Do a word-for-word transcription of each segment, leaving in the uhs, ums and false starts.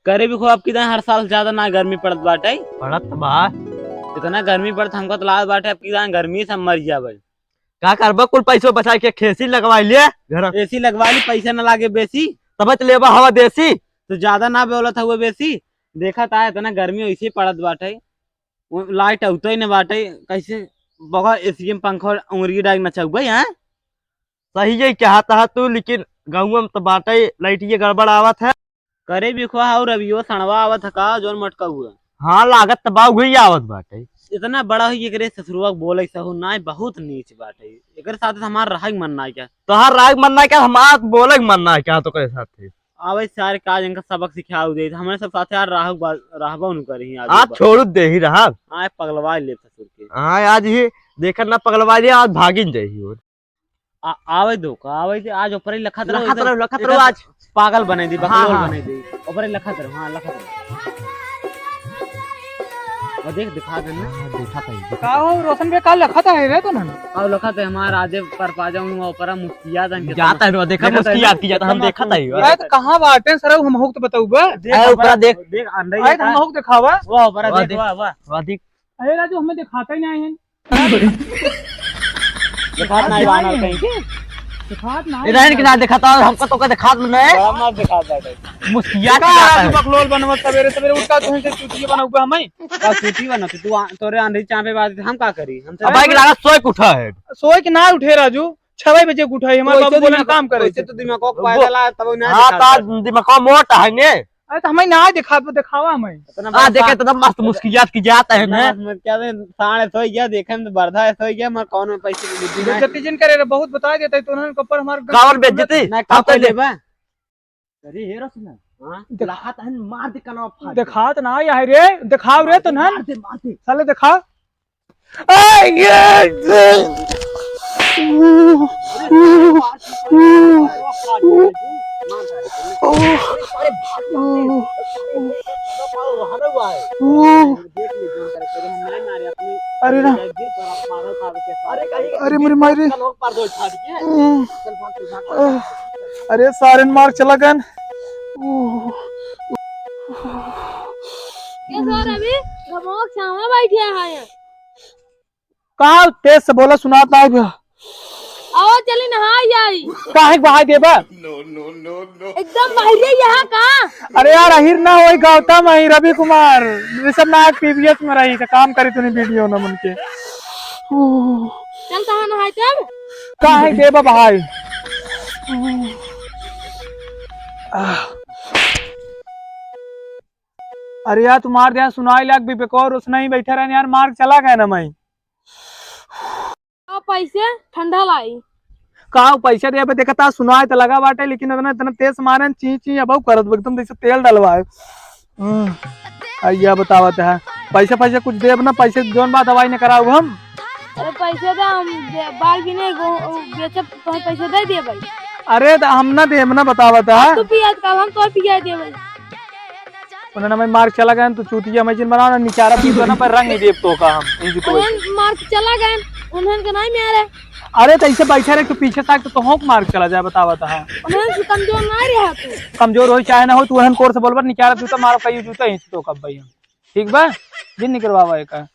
करे भी खूब, अब की दाएं हर साल ज्यादा ना गर्मी पड़त बाटे। पड़त बा। इतना गर्मी पड़त, हमका तो लागत बाटे अब की दाएं गर्मी से हम मर जाबे। का करबा, कुल पैसो बचा के एक ठे एसी लगवाइ ले घर। एसी लगवा ली, पैसा ना लागे बेसी। तब तो लेबा हवा देसी। तो ज्यादा ना बोलत हुआ बेसी। देखा ता इतना गर्मी वैसे पड़त बाटे, वो लाइट अउते न बाटे, कैसे बगैर एसी में पंखा उंगरी डाल नचउबे, हैं? सही है कहा था तू, लेकिन गाँव में तो बाटे लाइट ये गड़बड़ आवत है। करे भी खोआ और अभियो सणवा आवत है का, जोन मटका हुआ। हाँ, लागत तो बा, उहे आवत बाटे। इतना बड़ा हुई एकरे ससुरवा के बोले सहू नाय, बहुत नीच बाटे। एकरे साथे हमार रहे के मन नाय क्या? तोहार रहे के मन नाय क्या, हमार बोले के मन नाय क्या तो करे साथे? आवे सारे काज इनका सबक सिखाऊ दे, हमरे सब साथे यार राहु बा-, रहबो न करी आज आज बा। छोड़ू दे ही रहा। आए पगलवा ले ससुर के। हाँ, आज ही देखन ना पगलवा ले, आज भागिन जाई और। आ, आवे दो का, आवे दे, आज ऊपर ही लखत रहो, लखत एकदम, रहो, लखत एकदम रहो आज। पागल बने दी, हाँ, बकलोल हाँ। बने दी, ऊपर ही लखत रहो, हाँ, लखत रहो। वो देख, दिखा देना। हाँ, देखा था, देखा का था। हो, रोशन बे, का लखत है रे तो ना? का लखत है, हमार आजे पर पा जाऊँ, वो ऊपर मुस्किया था, जाता है, वो देखा, देखा था मुस्किया ना? की जाता, हम एकदम देखा था ही, अरे, तो कहाँ बाटे सरऊ, हम होक तो बताऊ बा। देख, अरे, ऊपर ऊपर देख। देख, अंडे अरे, देखा। हम होक दिखावा। वो ऊपर वो देख, देख। वाह, वाह। वो देख। अरे राजू, हमें दिखाता ही नहीं है। दिखात नहीं बानर कहीं के। दिखात नहीं ए, रहन के ना दिखाता, हमको तो का दिखात नहीं। बड़ा मार दिखात बाटे। मुस्किया का दिखाता राजू है। बकलोल बनवत सवेरे सवेरे उठा तो है चूतिया बनाऊबा हमें। का चूती बना तू, तू आ-, तोरे आंधी चापे बात हम का करी? हम अब भाई के लागत सोए के उठा है। सोए के ना उठे राजू, छवे बजे के उठा है, हमारे वैसे बाबू बोलन दिमाग, काम करे वैसे थे। तो दिमाग को वो पैदल आ, तब ना हाँ, दिखात ता बाटे। दिमाग मोटा है ने। अरे तो हमें ना दिखात, वो दिखावा हमें। इतना आ, बड़ा देखे, सा-, इतना मस्त मुस्कियात की जात है इतना ना। मस्त मुस्कियात है, साढ़े सौ गया, देखे में तो बर्दाश्त हो गया, मगर कौन में पैसे की बुद्धि ना है। बेइज्जती जिन करे रे, बहुत बता देता है, तो उन्होंने ऊपर हमारे कावन बेइज्जती? ना, हम का कर ले। लेबा? अरे, हे रसना। हाँ? दिखा- दिखात है, मार दे, कनवा फाड़ दे। दिखात ना, यह रे, दिखाओ रे, मार दे, तो ना। मार दे, मार दे। साले दिखा। अरे ना। अरे मेरी माई रे। अरे सारे मार चला गन। ये सर अभी घमोक छावा बैठे हैं। का तेज से बोला, सुनात नाहीं बा। आओ चली नहाई आई। काहे के बहाई देबा? एकदम बाहरे यहाँ का? अरे यार, अहिर ना होई, गौतम अहिर, रवि कुमार, ऋषभ नायक टीवीएस में रही, तो काम करी तूने वीडियो ना मन के। चल तहाँ नहाई तब। काहे देबा बहाई? अरे यार, तुम्हार ध्यान सुनाई लाग भी बेकार, उसने ही बैठा रहने यार, मार चला गया ना मैं। का पैसे ठंडा लाई। का पैसा देबे, देखता सुनाए त लगा बाटे, लेकिन उतना, इतना तेज मारे न, ची ची अबऊ करत बा, एकदम जैसे तेल डलवाए। हम्म, आ, या बतावत है, पैसा, पैसा कुछ देब ना, पैसे जौन बा दवाई न कराऊ हम। अरे पैसे दे, हम दे, बाल भी नहीं गो, बेचब तो पैसे दे दिए भाई। अरे त हम ना देब ना, बतावत है। तू पिया त हम तो पिया दे भाई। उन्हें हमें मार चला गए, तू चूतिया मैं जिन बनाओ ना, निचारा पीस बना पर रंग ही देब तो का हम, ई जी तो उन्हें मार के चला गए, उन्हें के नहीं मारे। अरे तो ऐसे बैठे रहे, तू पीछे से आके तो होक मार के चला जाए, बतावा तो है। उन्हें से कमजोर ना रहा तू। कमजोर हो चाहे ना हो, तू उन्हें कोर से बोलबा, निचारा जूता मारो, कहियो जूता ही तो कब भाई हम। ठीक बा? जिन निकलवावा एक।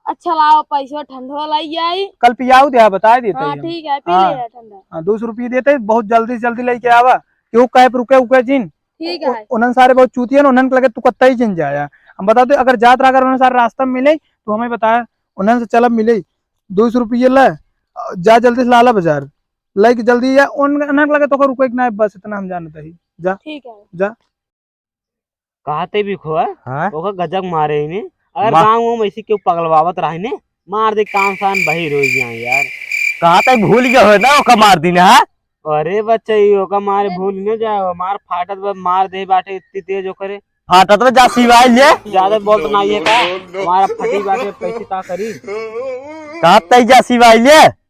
अच्छा लाओ, पैसा ठंडवा लाई आई। कल पियाऊ दे, बता देते हाँ, हैं हम। ठीक है, पी हाँ। ले ठंडा। हाँ, दो सौ रुपये देते, बहुत जल्दी से जल्दी लेके आवा। क्यों कहे पर रुके, उके जिन। ठीक है। उन्हन सारे बहुत चूतिया, उन्हन के लगे तू कत्ता ही जिन जाया। हम बता दे, अगर जात रहा, अगर उन्हन सारे रास्ता में मिले, तो हमें बताया, उन्हन से चलब मिले, दो सौ रुपये ले, जा जल्दी से लाला बाजार, लेके जल्दी या, उन-, उन्हन के लगे तो रुके के ना, बस इतना हम जानते ही। जा, ठीक है। जा। कहते भी खोआ, हाँ? ओकर गजब मारे ही ने। अगर मा- गाँव में ऐसे क्यों पगलवावत रहे ने, मार दे, कान सान बहिर हो गया यार। कहते भूल गए हो ना, ओका मार दी ना, हाँ? अरे बच्चा, ई ओका मारे भूल न जाओ, मार फाटत बा, मार दे बाटे इतनी तेज ओकरे। फाटत बा, जा सिवाय ले। ज्यादा बोलत ना ये का, हमारा फटी बाटे, पैसे का करी? का तई जा सिवाय ले।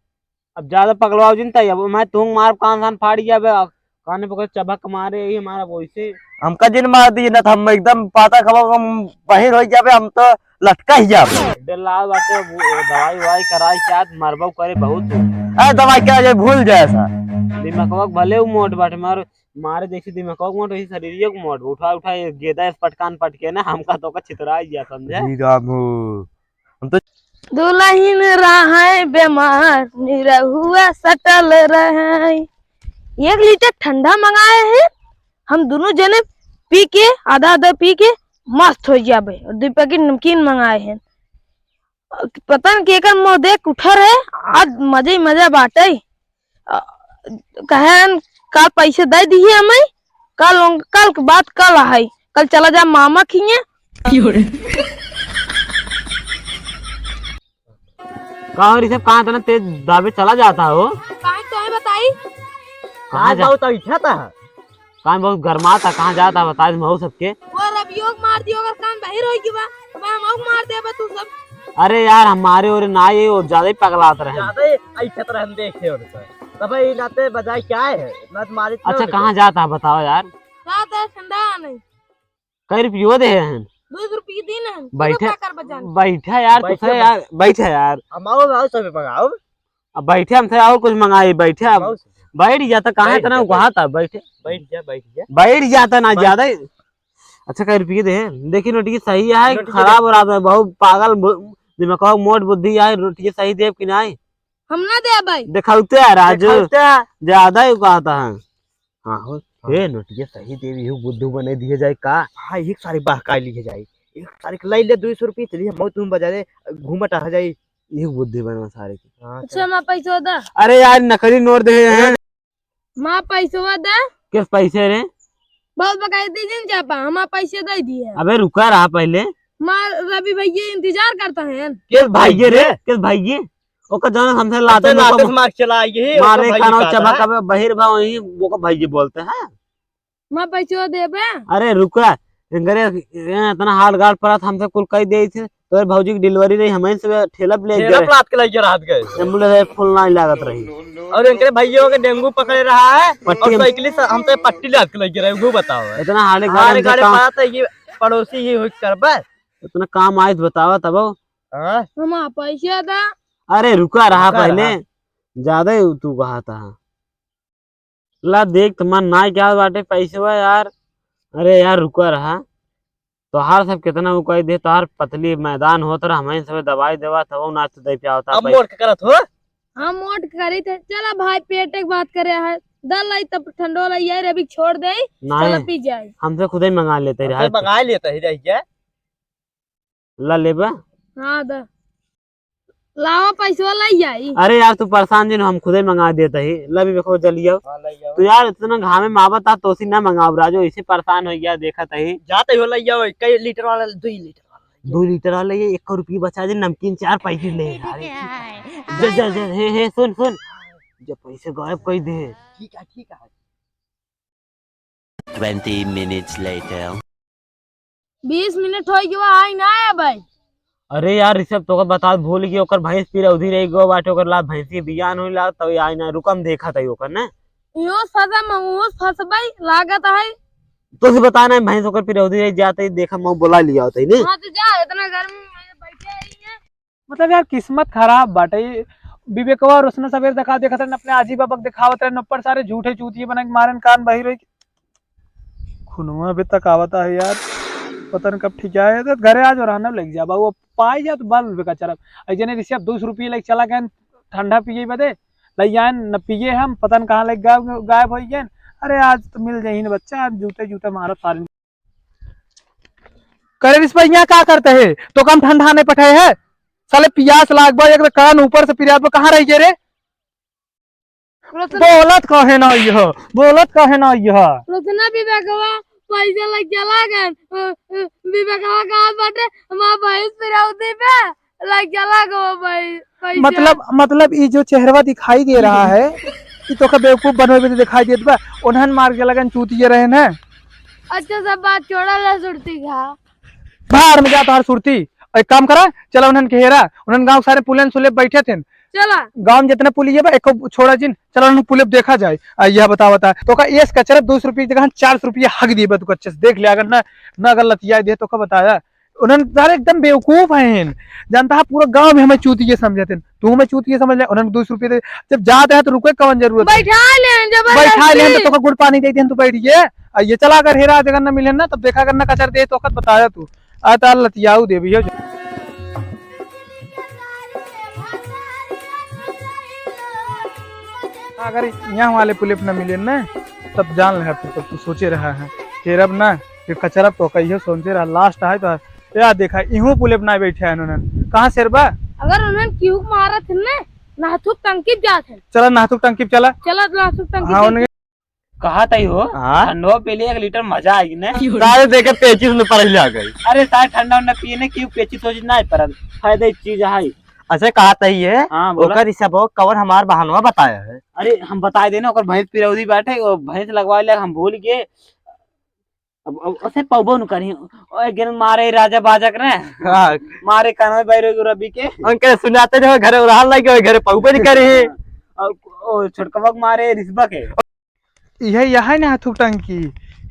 अब ज्यादा पगलवाओ जिन तई, अब मैं तुम मार कान कान फाड़ गया बे, कान पे कोई चबक मारे, ये हमारा वैसे। हमका जिन मार दी ना, हम एकदम पाता खबा, हम बहिर हो जाबे, हम तो लटका ही जाबे। डर लाग बाटे, वो दवाई ववाई कराई, शायद मरबो करे बहुत। ए, दवाई क्या जे भूल जाए सा। दिमागवा के भले उ मोट बाटे, मार, मारे जैसे दिमागवा के मोट, वैसे शरीरियो के मोट। उठा, उठा, ये गेदा इस पटकान पटके ना, हमका तो का छितरा गया, समझे? जी राम हो। हम तो दुलहिन रहै बेमार, निरहुआ सटल रहै। एक लीटर ठंडा मंगाए हैं, हम दुनों जने पी के, आधा आधा पी के मस्त होइ जाबे। और दुइ पैकेट नमकीन मंगाए हैं। पता न केकर मुँह देख उठर है, आज मजे ही मजा बाटे। अ, कहेन, "काल पैसे दे दिए हमें, कल उन-, कल के बात कल है, कल चला जा मामा खिए।" का हो ऋषभ, कहाँ इतना तेज दाबे चला जाता हो? काहे तोहे बताई? कहाँ जा- बहुत अच्छा था। काहे बहुत गरमाता, कहाँ जाता बता दे मऊ सबके। वो रबियो के मार दियो, अगर कान बहिर होई की बा, तो मैं मऊ के मार देबे तू सब। अरे यार, हमारे ओरे ना, ये वो ज्यादा ही पगलात रहे। ज्यादा ही ऐठत रहन देखे और तो। तब ये लाते बजाय क्या है? इतना तो मारित ना अच्छा, होते। कहाँ जाता है बताओ यार। जाता है ठंडा नहीं। कई रुपयो दे हैं? दो सौ रुपये दिन है। बैठे, का कर बजान? बैठा यार, बैठे तुझे बा- यार, बैठा यार। हम आओ, आओ सब मंगाओ। अब बैठे हमसे और कुछ मंगाई, बैठे अब। बहुत सुंदर। बैठ जाता, कहाँ बैठ इतना जा, उकहाता, बैठे। बैठ जा, बैठ जा। बैठ जाता ना बैठ। ज्यादा ही। अच्छा, कई रुपये दे। देखी नोटिया सही है, नोटिया खराब दे। हो रहा है, बहुत पागल बु-, दिमाग मोट बुद्धि है, नोटिया सही देब कि नहीं? हम ना देबै। देखावते है राजू। देखावते है। ज्यादा ही उकहाता है। हाँ हो। हाँ। हे नोटिया सही देब, यहू बुद्धू बने दिए जाए का? हाँ, एक सारी बहकाई लिए जाए। एक सारी के लाई ले दो सौ रुपये, चलिए हम तुम बाजारे घूमत आ जाए। एक बुद्धि बनवा सारे की। हाँ, अच्छा, चल। हमार पैसवा दा। अरे यार, नकली नोट दे हैं। हमार पैसवा दा। किस पैसे रे? बहुत बकायदे दिन चापा, हमार पैसे दे दिए। अबे रुका रहा पहले। हमार रवि भैया इंतजार करता है। किस भाई ये रे? किस भाई ये? ओकर जौन हमसे लाते हमसे में लाते ओकर से मार चला, ये मारे ओकर भाई कानो कहता चबा है। कबे बहिर भा वही ओकर भाई ये बोलते हैं। हमार पैसवा देबे? अरे रुका, इनकरे, ए, इतना हाथ गाड़ पड़ा था, हमसे कुल कह दे थे, तोरे भौजी की डिलीवरी रही, हमें से ठेला पे ले ठेला गए। पे लाद के लेके रात गए। एम्बुलेंस है, फुल नहीं लागत रही। और इनकरे भैया के डेंगू पकड़े रहा है, पट्टी और हम साइकिल से हमसे पट्टी लाद के लेके रहे, वो बताओ है। इतना हाले गाड़े हाले हमसे गाड़े काम पड़ा था, ये पड़ोसी ये हुई करबे। इतना काम आए तो बतावा तब। हाँ? हमार पैसा दा। अरे रुका रहा रुका पहले, रहा। ज्यादा ही तू कहा था। ला देख त मन ना क्या बाटे पैसवा यार। अरे यार रुका रहा, तोहार सब कितना उकाई दे, तोहार पतली मैदान होत रहा, हमें सब दवाई देवा तब ना तो दे पियावता अब पैसा। मोट के करत हो? हम मोट करी थे। चला भाई, पेट एक बात करे है, दल लाई तब ठंडो लाई यार, अभी छोड़ दे, नहीं। चला पी जाए। हमसे खुदे मंगा लेते हमसे रहे। मंगा लेते ही रह गया। ला लेबा? हाँ दा। लावा पैसवा लाई जाई। अरे यार तू परेशान जिन, हम खुदे मंगा देते ही। ला भी देखो जलियो। हाँ, लाई जाओ। तू यार इतना घामे में आवत आ, तोसी ना मंगाओ राजू, इसे परेशान हो गया देखत ही। जाते हो लाई जाओ, कई लीटर वाला, दो लीटर वाला। दो लीटर वाला ये एक रुपये बचा दे, नमकीन चार पैकेट ले। अरे ठीक है। जा, जा, जा, हे, हे, सुन, सुन। जब पैसे गायब कर दे। ठीक है, ठीक है। Twenty minutes later. बीस मिनट हो गया, आई ना आया भाई। अरे यार ऋषभ, तोके बता भूल गई, ओकर भैंस पिरौधी रही गो बाटे, ओकर ला भैंसी बियान होई ला, तब आई ना, रुकम देखा तई ओकर ना। यूं फंसा, मैं यूं फंसबाई लागत है। तो से बता ना, भैंस ओकर पिरौधी रही जाते ही देखा, मैं बुला लिया होता ही ने। हाँ तो जा, इतना गर्मी में बैठे ही है। मतलब यार, किस्मत खराब बाटे। ई विवेकवा रोशना सवेर देखा, देखत रहन, अपने आजी बाबा के देखावत रहन, ऊपर सारे झूठे चूतिए बना के मारन, कान बहिर होई। खुनवा अभी तक आवता है यार, पता न कब ठीक आए। तो घरे आज रहना लग जा बाबू, पाई जा तो बाल बेका चरब। ऐ जने ऋषभ दो सौ रुपये लेके चला गए ठंडा पिए बदे, लई आए न पिए हम, पता न कहाँ लेके गायब, गायब हो गए। अरे आज तो मिल जाही न बच्चा, आज जूते जूते मारब सारे। करे रिस भैया, का करते है? तो कम ठंडा नहीं पठाए है। साले पियास लाग बा, एक तो कान ऊपर से पिरात बा, कहाँ रह गए रे? रोशन बोलत काहे ना यह? बोलत काहे ना यह? रोशना भी बेगवा पैसा लग चला गए। अ, अ, विवेकवा कहा बाटे, हमार भैंस पिराउती पे लग चला गो भाई, पैसा। मतलब, मतलब ई जो चेहरवा दिखाई दे रहा है, ई तोका बेवकूफ बनवे में दिखाई देत बा। उन्हन मार के लगन चूतिए रहे न। अच्छा, सब बात छोड़ा, ला सुरती खा। भाड़ में जा तोहार सुरती। एक काम करा, चला उन्हन के हेरा, उन्हन गाँव सारे पुलियन सुले बैठे थे। चला। गाँव में जितने पुलिये बा, एको छोड़ा जिन, चला उन्हन पुलियन देखा जाए। आ, यह बतावा ता, तोका एस कचरा दो सौ रुपये की जगह चार सौ रुपये हक दिए बा, तू अच्छे से देख ले, अगर ना, ना अगर लतिया दे, तोका बताया। उन्हन सारे एकदम बेवकूफ हैं। जानता है, पूरा गांव में हमें चूतिए समझत हैं। तू हमें चूतिए समझ ले, उन्हन दो सौ रुपये दे। जब जात है तो रुके, कवन जरूरत है? बैठा ले, जबरदस्ती। बैठा ले, हम तो तोका गुड़ पानी दे दे, हम तो बैठ गए। आ ये चला, अगर हेरा जगह न मिले ना, तब देखा, अगर न कचर दे तो वक्त बताया तू। आ तार लतियाऊ देवी हो। अगर यहाँ वाले पुलिप न मिले ना, तब जान ले, तब तू सोचे रहा है, हेरब ना, फिर कचरब तो कहियो सोचे रहा, लास्ट है तो। या देखा, इहूं पुलिप ना बैठे हैं उन्होंने। कहाँ से बा? अगर उन्होंने क्यों मारत है ना, नाथुक टंकी पे जात है। चला नाथुक टंकी पे चला। चला नाथुक टंकी हाँ, पे। उन्हें कहा तई हो, हाँ? ठंडवा पी ले एक लीटर, मजा आई ने। सारे देखे पेचिस में पड़े आ गई। अरे सारे ठंडा उंडा पिए ने, क्यों पेचिस हो ना पड़ल, फायदा की चीज है। अच्छा कहा तई है, हाँ, बोला। ओकर हिसाब हो, कवन हमार बहनवा बताया है। अरे हम बताए देना, ओकर भैंस पिरौदी बाटे, वो भैंस लगवा ले, हम भूल गए। अब, अब उसे पौबो न करी। ओए गिन मारे राजा बाजक ने। हाँ। मारे कानवे बैरो रवि के। उनके सुनाते जो घरे उड़ान लगे, घरे पौबे नहीं करे। और ओ छोटकवा के मारे रिश्वत के। इहे, यह है ना नाथुक टंकी।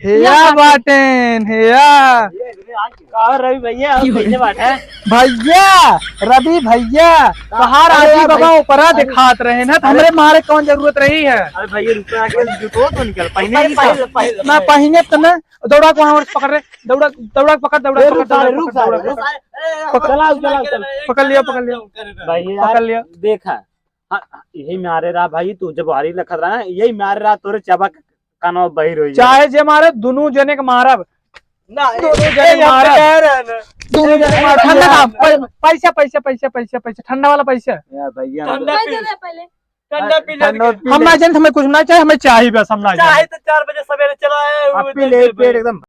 हेया बाटेन, हेया। का रवि भैया, और कैसे बात है? भैया, रवि भैया, तोहार अरे आजी यार बाबा भाई, ऊपरा अरे दिखात रहे ना, तो अरे हमरे मारे कौन जरूरत रही है? अरे भैया, रुको, आके जूतो तो निकल, पहने पहले, ही पहले, था। पहले, ना पहले। पहने तो ना, दौड़ा को वहाँ पकड़ रे, दौड़ा, दौड़ा पकड़, दौड़ा ए, रुक पकड़, सारे, दौड़ा रुक पकड़, सारे, दौड़ा रुक पकड़। सारे। ए, पकड़। चलाओ, चलाओ, चलाओ। पकड़ लिया, पकड़ लिया। भाई यार, पकड़ लिया। देखा, हाँ, यही मारे रहा भाई, तू जब हारी लखत रहा ना, यही मारे रहा तोरे चबक कानवा बहिर होई। चाहे जे मारे, दुनू जने के मारब। ना, दोनों ए, जने ए, मारब। कह रहा है ना। दोनों जने ए, मारब। ठंडा ए, ना, ए, पै-, पैसा, पैसा, पैसा, पैसा, पैसा, ठंडा वाला पैसा। ए, भैया, हम ठंडा पी ले। पहले। ठंडा पी ले। ठंडा पी हम ले। ना जाने, हमें कुछ ना चाहे, हमें चाही बस, हम ना चाहे जाने। तो चार बजे सवेरे चला आए, आप वो पी ले, देख पेट भाई। एकदम